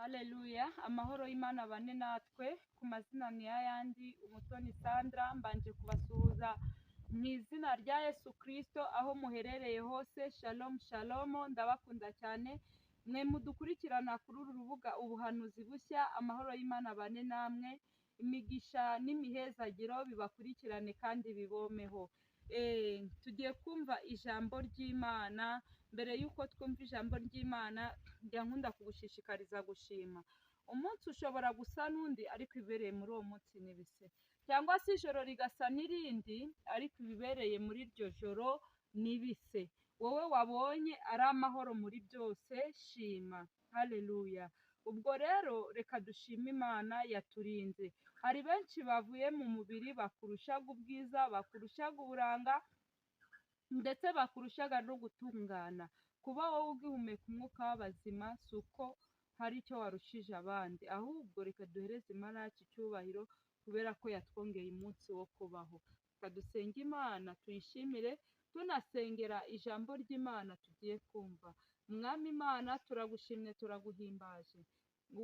Haleluya, amahoro y'Imana bane natwe. Ku mazina ni ayandi, Umutoni Sandra, mbanje kubasuhuza mu izina rya Yesu Kristo aho muherereye hose. Shalom shalom, ndabakunda cyane mwe mudukurikirana kuri uru rubuga Ubuhanuzi Bushya. Amahoro y'Imana bane namwe, imigisha n'imihezagiro bibakurikirane kandi bibomeho. Tugiye kumva ijambo ry'Imana. Mbere y'uko twumva ijambo ry'Imana, njya nkunda kugushishikariza gushima. Umunsi ushobora gusa n'undi, ariko ibibereye muri uwo munsi ni bise, cyangwa se ijoro rigasa n'irindi, ariko ibibereye muri iryo joro ni bise. Wowe wabonye ari amahoro muri byose, shima. Haleluya. Ubwo rero reka dushime Imana yaturinze. Hari benshi bavuye mu mubiri bakurushaga ubwiza, bakurushaga uburanga, ndetse bakurushaga no gutungana. Kuba wowe ugihumeka umwuka w'abazima si uko hari icyo warushije abandi, ahubwo reka duhereze Imana yacu icyubahiro kubera ko yatwongeye umunsi wo kubaho. Reka dusenge Imana, tuyishimire, tunasengera ijambo ry'Imana tugiye kumva. Mwami Imana, turagushimye, turaguhimbaje.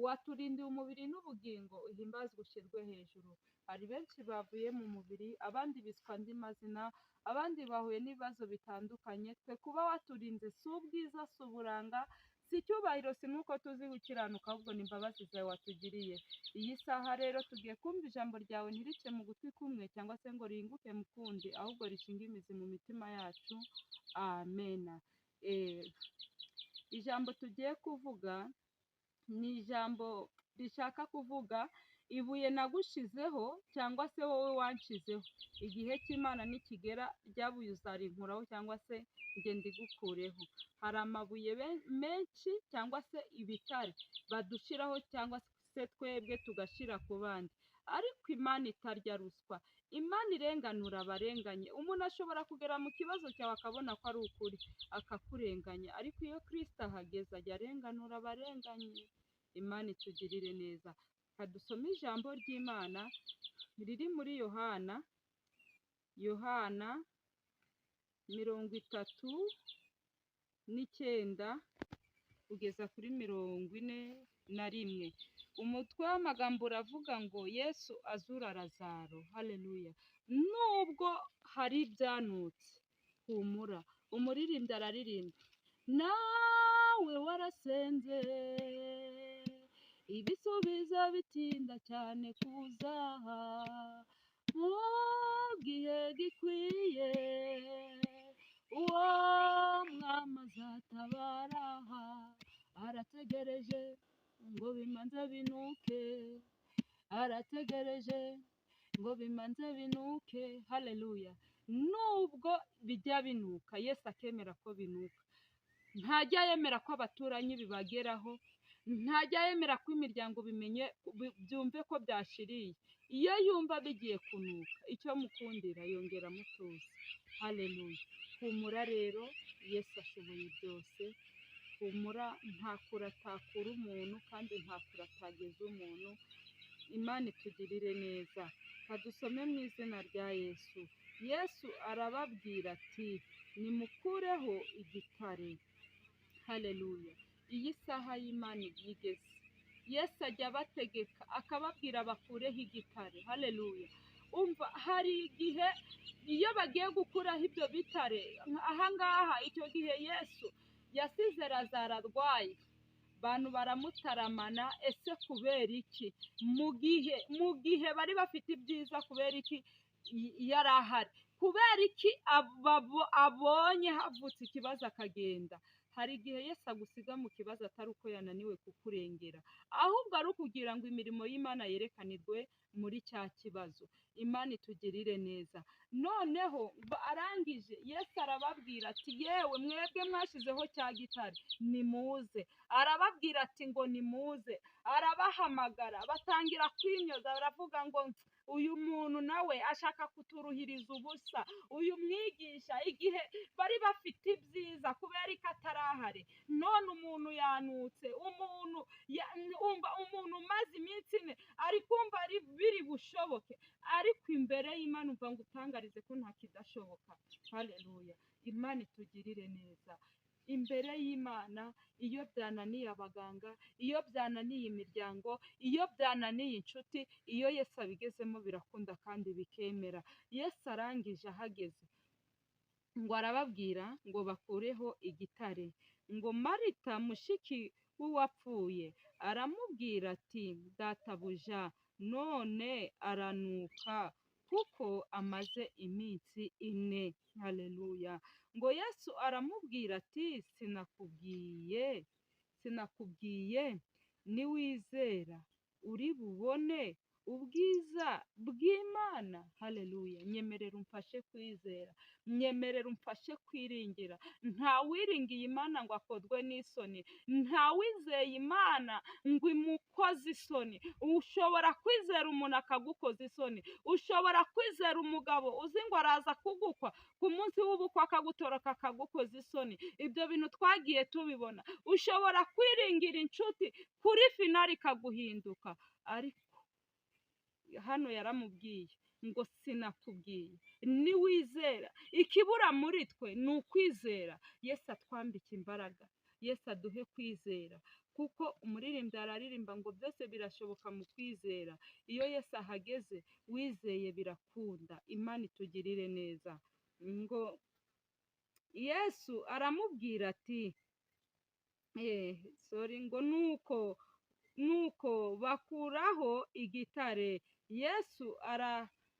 Waturindiye umubiri n'ubugingo, uhimbazwe, ushyirwe hejuru. Hari benshi bavuye mu mubiri, abandi biswa andi mazina, abandi bahuye n'ibibazo bitandukanye. Twe kuba waturinze si ubwiza, si uburanga, si icyubahiro, si n'uko tuzi gukiranuka, ahubwo ni imbabazi zawe watugiriye. Iyi saha rero tugiye kumva ijambo ryawe, ntirice mu gutwi kumwe cyangwa se ngo rihinguke mu kundi, ahubwo rishinge imizi mu mitima yacu. Amena. Ijambo tugiye kuvuga ni ijambo rishaka kuvuga ibuye nagushizeho cyangwa se wowe wanshizeho. Igihe cy'Imana nikigera, rya buye uzarinkuraho cyangwa se njye ndigukureho. Hari amabuye menshi cyangwa se ibitare badushiraho cyangwa se twebwe tugashira ku bandi, ariko Imana itarya ruswa, Imana irenganura abarenganye. Umuntu ashobora kugera mu kibazo cyawe akabona ko ari ukuri, akakurenganya, ariko iyo Kristo ahageze ajya arenganura abarenganye. Imana itugirire neza. Reka dusome ijambo ry'Imana riri muri Yohana, Yohana 39 kugeza kuri 41. Umutwe w'amagambo uravuga ngo Yesu azura Lazaro. Haleluya. Nubwo hari ibyanutse, humura. Umuririmbyi araririmba, nawe warasenze ibisubizo bitinda cyane kuza mu gihe gikwiye, uwo mwami azatabara, arategereje ngo bimanze binuke, arategereje ngo bimanze binuke. Haleluya. Nubwo bijya binuka, Yesu akemera ko binuka. Ntajya yemera ko abaturanyi bibageraho, ntajya yemera ko imiryango bimenye, byumve ko byashiriye. Iyo yumva bigiye kunuka, icyo mukundira yongera mutuza. Haleluya. Humura rero, Yesu ashoboye byose. Humura, nta kure atakura umuntu kandi nta kure atageza umuntu. Imana itugirire neza. Kadusome mu izina rya Yesu. Yesu arababwira ati nimukureho igitare. Haleluya. Iyi saha y'Imana igeze, Yesu ajya abategeka akababwira bakureho igitare. Haleluya. Umva, hari igihe iyo bagiye gukuraho ibyo bitare, ahangaha icyo gihe Yesu yasize Lazaro arwaye, abantu baramutaramana. Ese kubera iki mu gihe bari bafite ibyiza, kubera iki yari ahari? Kubera iki abonye havutse ikibazo akagenda? Hari igihe Yesu agusiga mu kibazo atari uko yananiwe kukurengera, ahubwo ari ukugira ngo imirimo y'Imana yerekanirwe muri cya kibazo. Imana itugirire neza. Noneho arangije Yesu arababwira ati yewe mwebwe mwashyizeho cya gitare, nimuze. Arababwira ati ngo nimuze, arabahamagara, batangira kwinyoza, baravuga ngo uyu muntu nawe ashaka kuturuhiriza ubusa, uyu mwigisha igihe bari bafite ibyiza kubera ko atarahari, none umuntu yanutse, umuntu umva umuntu umaze iminsi 4 ari kumva ari biri bushoboke, ariko imbere y'Imana umva ngo utangarize ko nta kidashoboka. Haleluya. Imana itugirire neza. Imbere y'Imana, iyo byananiye abaganga, iyo byananiye imiryango, iyo byananiye inshuti, iyo Yesu abigezemo birakunda kandi bikemera. Yesu arangije ahageze ngo arababwira ngo bakureho igitare. Ngo Marita mushiki w'uwapfuye aramubwira ati: "Databuja, none aranuka kuko amaze iminsi 4." Haleluya. Ngo Yesu aramubwira ati: "Sinakubwiye, sinakubwiye niwizera uri bubone ubwiza bw'Imana?" Haleluya. Nyemerera umfashe kwizera, nyemerera umfashe kwiringira. Ntawiringiye Imana ngo akozwe n'isoni, ntawizeye Imana ngo imukoze isoni. Ushobora kwizera umuntu akagukoza isoni, ushobora kwizera umugabo uzi ngo araza kugukwa, ku munsi w'ubukwe akagutoroka akagukoza isoni. Ibyo bintu twagiye tubibona. Ushobora kwiringira inshuti kuri finale ikaguhinduka, ariko hano yaramubwiye ngo: "Sinakubwiye niwizera?" Ikibura muri twe ni ukwizera. Yesu atwambike imbaraga, Yesu aduhe kwizera, kuko umuririmbyi araririmba ngo byose birashoboka mu kwizera. Iyo Yesu ahageze wizeye birakunda. Imana itugirire neza. Ngo Yesu aramubwira ati, sorry, ngo nuko bakuraho igitare. Yesu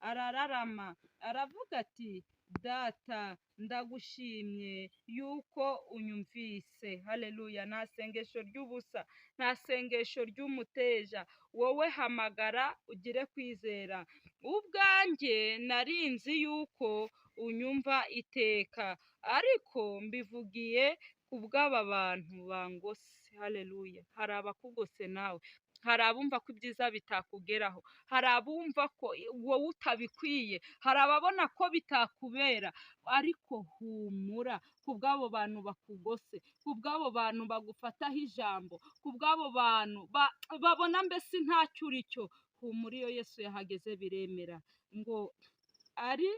arararama aravuga ati: "Data, ndagushimye yuko unyumvise." Haleluya. Nta sengesho ry'ubusa, nta sengesho ry'umuteja. Wowe hamagara ugire kwizera. "Ubwanjye nari nzi yuko unyumva iteka, ariko mbivugiye ku bw'aba bantu bangose." Haleluya. Hari abakugose nawe, hari abumva ko ibyiza bitakugeraho, hari abumva ko wowe utabikwiye, hari ababona ko bitakubera, ariko humura ku bw'abo bantu bakugose, ku bw'abo bantu bagufataho ijambo, ku bw'abo bantu babona mbese ntacyo uri cyo. Humura, iyo Yesu yahageze biremera. Ngo ari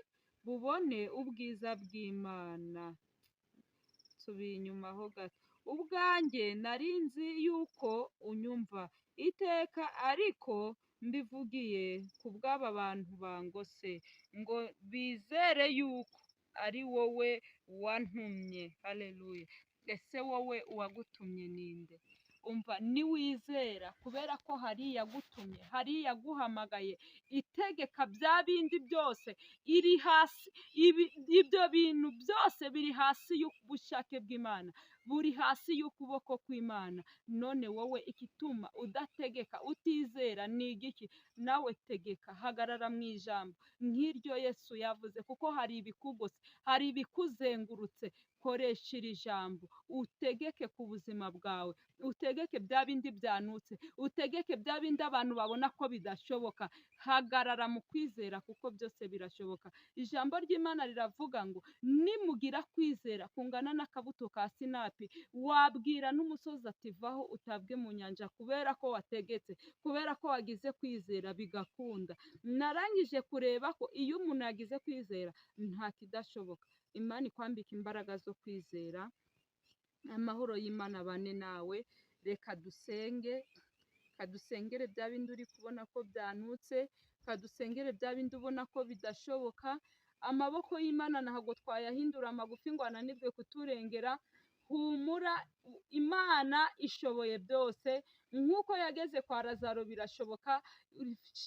bubone ubwiza bw'Imana. Nsubiye inyuma ho gato. "Ubwanjye nari nzi yuko unyumva iteka, ariko mbivugiye ku bw'aba bantu bangose, ngo bizere yuko ari wowe wantumye." Haleluya. Ese wowe uwagutumye ninde? Umva, niwizera, kubera ko hari iyagutumye, hari iyaguhamagaye, itegeka bya bindi byose iri hasi. Ibyo bintu byose biri hasi y'ubushake bw'Imana, buri hasi y'ukuboko kw'Imana. None wowe igituma udategeka, utizera, ni igiki? Nawe tegeka, hagarara mu ijambo nk'iryo Yesu yavuze, kuko hari ibikugose, hari ibikuzengurutse. Koresha iri jambo, utegeke ku buzima bwawe, utegeke bya bindi byanutse, utegeke bya bindi abantu babona ko bidashoboka. Hagarara mu kwizera, kuko byose birashoboka. Ijambo ry'Imana riravuga ngo nimugira kwizera kungana n'akabuto ka sinapi, wabwira n'umusozi ati: "Vaho utabwe mu nyanja." Kubera ko wategetse, kubera ko wagize kwizera, bigakunda. Narangije kureba ko iyo umuntu yagize kwizera nta kidashoboka. Imana ikwambika imbaraga zo kwizera. Amahoro y'Imana abane nawe. Reka dusenge, kadusengere bya bindi uri kubona ko byanutse, kadusengere bya bindi ubona ko bidashoboka. Amaboko y'Imana ntabwo twayahindura magufi ngo ananirwe kuturengera. Humura, Imana ishoboye byose. Nk'uko yageze kwa Lazaro birashoboka.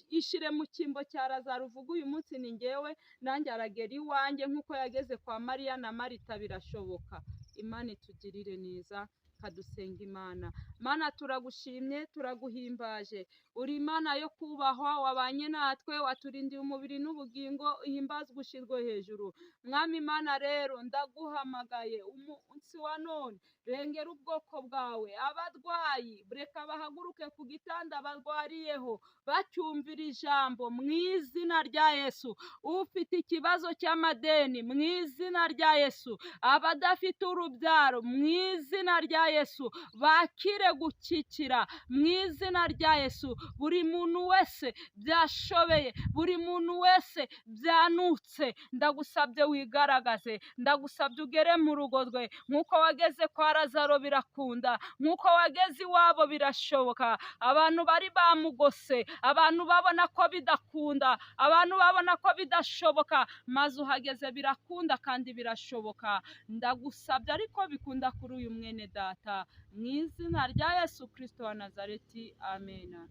Ishyire mu cyimbo cya Lazaro, uvuge: "Uyu munsi ni ngewe, nanjye aragera iwanjye." Nk'uko yageze kwa Mariya na Marita birashoboka. Imana itugirire neza. Kadusenga Imana. Mana, turagushimye, turaguhimbaje, uri Imana yo kubahwa. Wabanye natwe, waturindiye umubiri n'ubugingo. Uhimbazwe, ushyirwe hejuru, Mwami Imana. Rero ndaguhamagaye umunsi wa none, rengera ubwoko bwawe. Abarwayi, reka bahaguruke ku gitanda barwariyeho bacyumvira ijambo mu izina rya Yesu. Ufite ikibazo cy'amadeni, mu izina rya Yesu. Abadafite urubyaro, mu izina rya Yesu bakire. Utangire gukikira mu izina rya Yesu. Buri muntu wese byashobeye, buri muntu wese byanutse, ndagusabye wigaragaze, ndagusabye ugere mu rugo rwe, nk'uko wageze kwa Lazaro birakunda, nk'uko wageze iwabo birashoboka. Abantu bari bamugose, abantu babona ko bidakunda, abantu babona ko bidashoboka, maze uhageze birakunda kandi birashoboka. Ndagusabye ariko bikunda kuri uyu mwene data, mu izina rya Yesu Kristo wa Nazareti, amena.